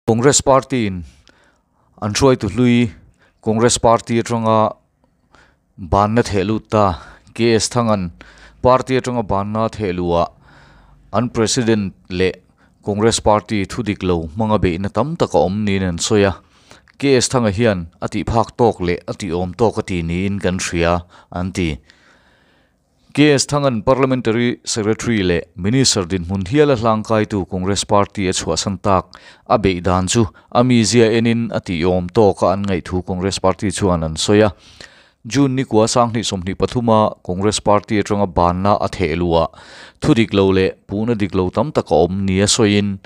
Congress Party in an hruaitu hlui Congress Party atanga banna theh lut ta KS Thangan party atanga banna theh luhah an President leh Congress Party thu dik lo hmanga beihna tam tak a awm niin an sawi a. KS Thanga hian a tih phak tawk leh a tih awm tawk a ti niin kan hria an ti. KS Thangan Parliamentary Secretary leh Minister dinhmun hiala hlangkaitu Congress Party a chhuahsan tak a beih dan chu a mizia enin a tihawm tawka an ngaih thu Congress Party chuan an sawi a. June nikua 2023 a Congress Party atanga banna a theh luhah thu dik lo leh puhna dik lo tam tak a awm nia sawiin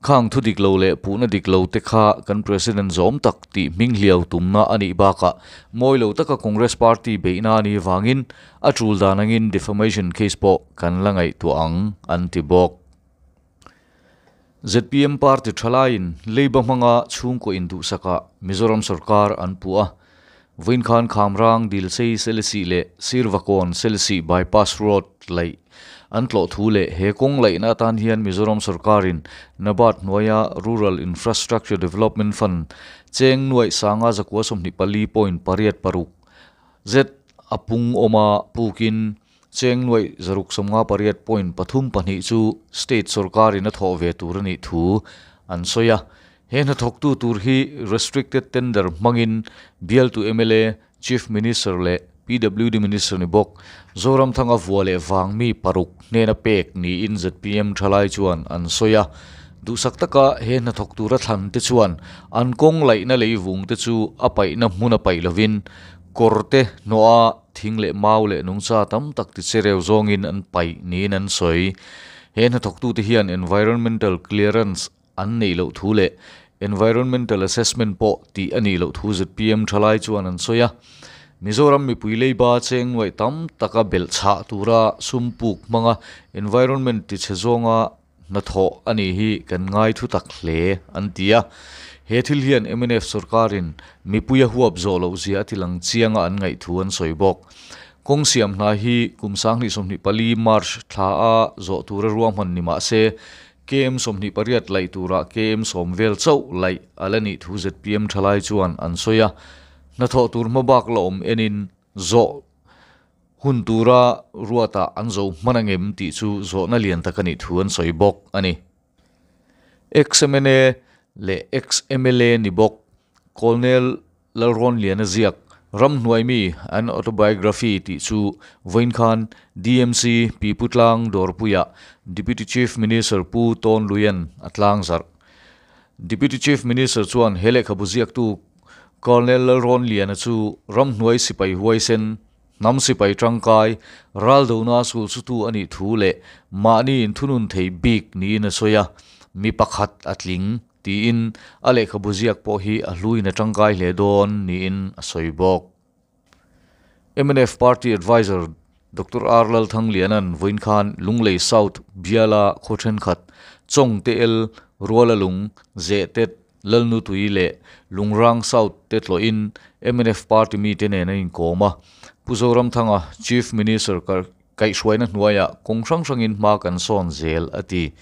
Khang thu dik lo leh puhna dik lo te kha kan President zawm tak tih hming hliau tumna a nih bakah mawi lo taka Congress Party beihna a nih vangin a tul dan angin defamation case pawh kan la ngaihtuah ang, an ti bawk. Zpm party thalaiin Leiba hmanga chhungkaw induhsakah Mizoram sorkar an puh a, Vawiin khan Khamrang, Dilsei, Selesih leh Sirvakawn, Selesih Bypass Road laih an tlawh thu leh he kawng laihna atan hian Mizoram sorkarin NABARD hnuaia Rural Infrastructure Development Fund cheng nuaih sanga 124.86 zet a pung awma pukin cheng nuaih 658.32 chu state sorkarin a thawh ve tur a nih thu an sawi a. He hnathawktu tur hi restricted tender hmangin bialtu mla, Chief Minister leh PWD Minister ni bawk Zoramthanga vua leh vang mi paruk hnena pek niin zpm thalai chuan an sawi a. Duhsak taka he hnathawk tura thlan te chuan an kawng laihna leivung te chu a paihna hmun a paih lovin kawr te hnawha thing leh mau leh nungcha tam tak ti chereu zawngin an paih niin an sawi. He hnathawktute hian environmental clearance an neih loh thu leh environmental assessment pawh tih a nih loh thu zpm thalai chuan an sawi a. Mizoram mipui leiba cheng nuaih tam taka belh chhah tura sum puk hmanga environment tichhe zawnga hnathawh a nih hi kan ngai thu tak hle an ti a. He thil hian mnf sorkarin mipui a huap zawh loh zia a tilang chianga an ngaih thu an sawi bawk. Kawng siam hna hi kum 2024 March thla a zawh tura ruahman ni mah se KM 28 laih turah KM 10 vel chauh laih a la nih thu zpm thalai chuan an sawi a. Hnathawh tur hma bak la awm enin zawh hun tura ruatah an zo hman angem tih chu zawhna lian tak a nih thu an sawi bawk a ni. Ex-MNA leh ex-MLA ni bawk Colonel Lalrawnliana ziak Ramhnuai mi an autobiography tih chu vawiin khan DMC Pi Pu Tlang Dawrpuiah Deputy Chief Minister Pu Tawn Luian a tlang zarh. Deputy Chief Minister chuan he lehkhabu ziaktu Colonel Lalrawnliana chu ramhnuai sipai huaisen, hnam sipai tangkai, raldona sulsutu a nih thu leh mahni inthunun thei bik niin a sawi a, mi pakhat a tling. Tiin a lehkhabu ziak pawh hi a hluin a tangkai hle dawn niin a sawi bawk. Mnf Party Adviser Doctor R Lalthangliana'n vawiin khan Lunglei South biala khaw thenkhat Chawng te el, Ruala Lung, Zehtet, Lalnutui leh Lungrang South te tlawhin mnf Party mite nen an inkawm a. Pu Zoramthanga, Chief Minister Kaihhruaina hnuaiah kawng hrang hrangin hma kan sawn zel, a ti.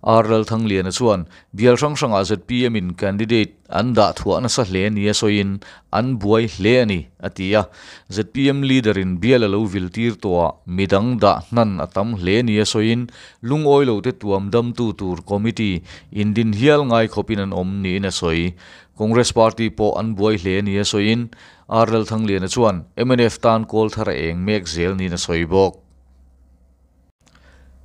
R Lalthangliana chuan bial hrang hrangah zpm in candidate an dah thuah nasa hle nia sawiin an buai hle a ni, a ti a. Zpm leader in bial a lo vil tir tawhah midang dah hnan a tam hle nia sawiin lungawi lote tuam damtu tur committee indin hial ngai khawpin an awm niin a sawi. Congress party pawh an buai hle nia sawiin R Lalthangliana chuan mnf tan kawl thar a eng mek zel niin a sawi bawk.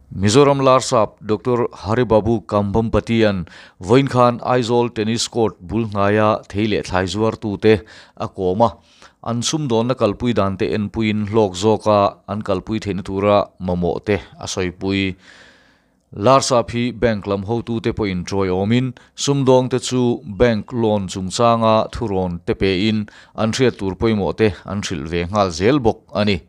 Mizoram Larsap Doctor Haribabu Kambhampatian vawiin khan Aizawl Tennis Court bul hnaia thei leh thlai zuartute a kawm a, an sumdawnna kalpui dante enpuiin hlawk zawka an kalpui theihna tura mamawh te a sawipui. Larsap hi bank lam hotute pawhin chawi awmin sumdawngte chu bank loan chungchanga thurawn te pein an hriat tur pawimawh te an hrilh ve nghal zel bawk a ni.